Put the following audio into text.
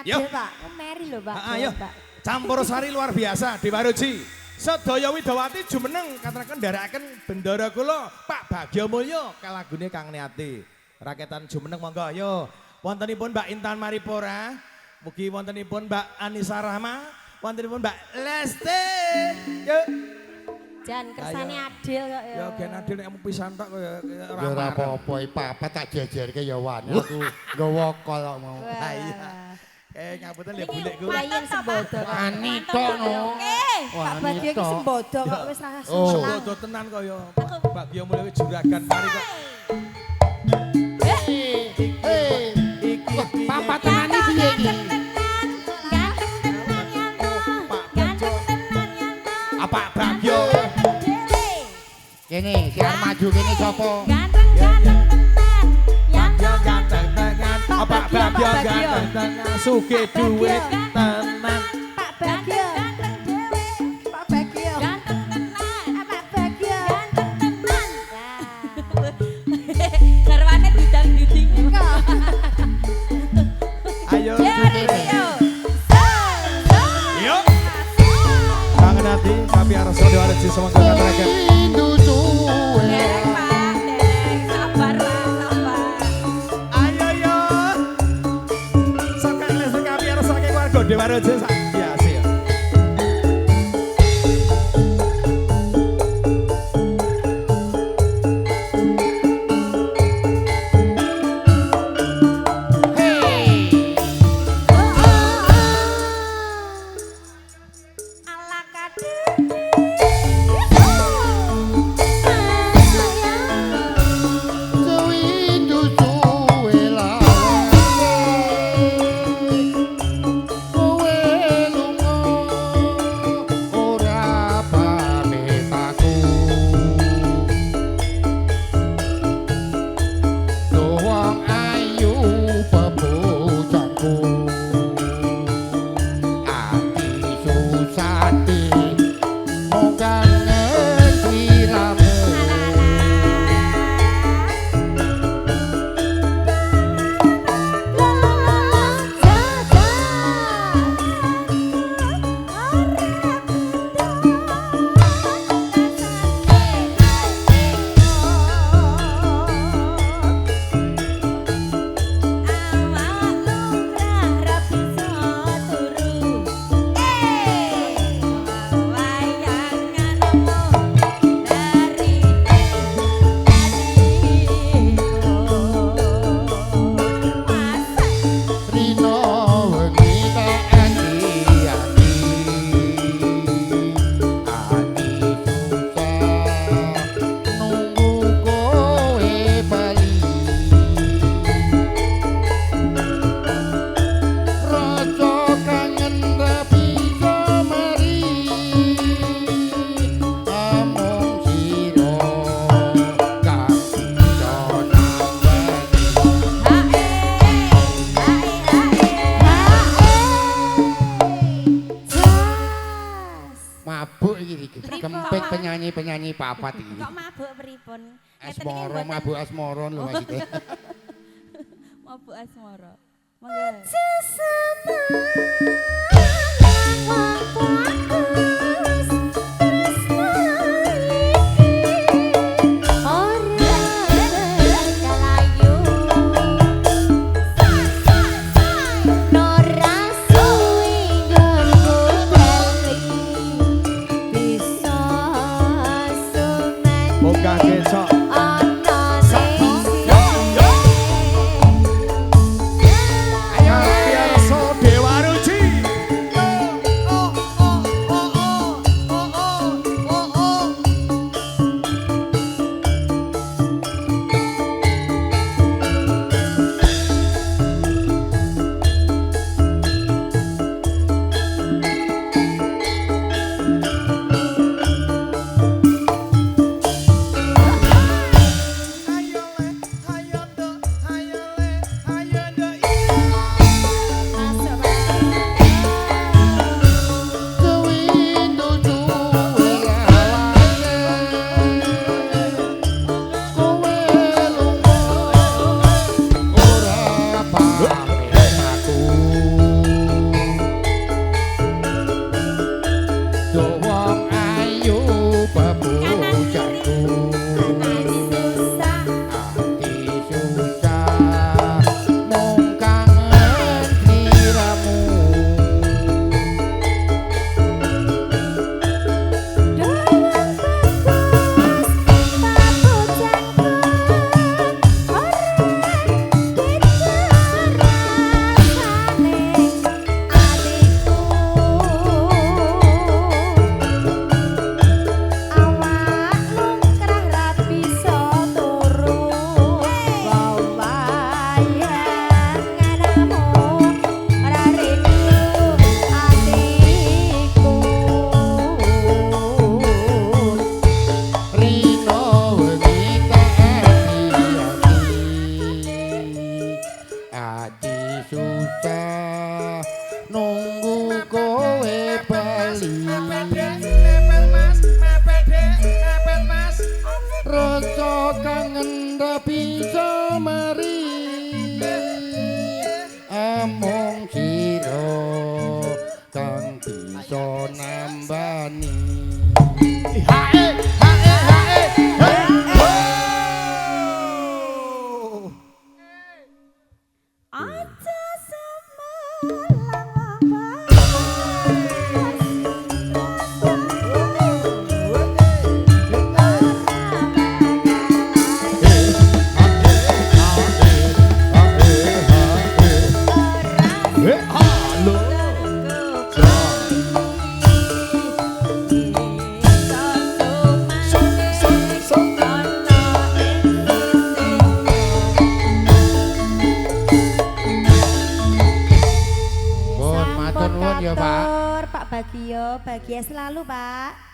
Adil, Pak. Meri lho, Pak. Ayo. Campur sari luar biasa Dewa Ruci. Sedaya Widawati jumeneng kateraken nderekaken bendara kula Pak Bagyo Mulyo kalagune Kang Niati. Raketan jumeneng monggo ayo. Wontenipun Mbak Intan Maripora, mugi wontenipun Mbak Anissa Rahma, wontenipun Mbak Lesti. Yuk. Jan kersane adil kok ya. Ya gen adil nek pisan tok ya ora ya apa-apa iki papat tak jejerke ya wani aku nggawa kol kok mau. Ha iya. Ngapunten lho bulekku. Payen sembodo. Wani tok no. Pak Bagio iki sembodo kok wis ra sembodo tenan kok ya. Bagio mulai juragan pari kok. Iki papat tenan iki piye iki? Ganteng tenan Yanto. Ganteng tenan Yanto. Pak Bagio. Kene, sing arep maju kene sapa? Ganteng-ganteng tenan. Yanto ganteng tenan. Pak Bagio ganteng tenan. Sugih duit tenan. Pak Bagio ganteng dhewe. Pak Bagio ganteng tenan. Pak Bagio ganteng tenan. Garwane didang-diding. Ayo yo. Kang Nati, kami arsa Dewa Ruci semoga kateraken. Dewa Ruci sak biasa ya. Hey. Ala kadhe. Penyanyi-penyanyi papat iki. Kok mabuk pripun? Asmara, mabuk asmara lho maksudnya. Mabuk asmara. Monggo. Ayo. sira kang bisa nambani. Hae hae hae. Aja semelang wong. Eh, halo. Pun matur nuwun ya, Pak. Pak Bagio, bahagia selalu, Pak.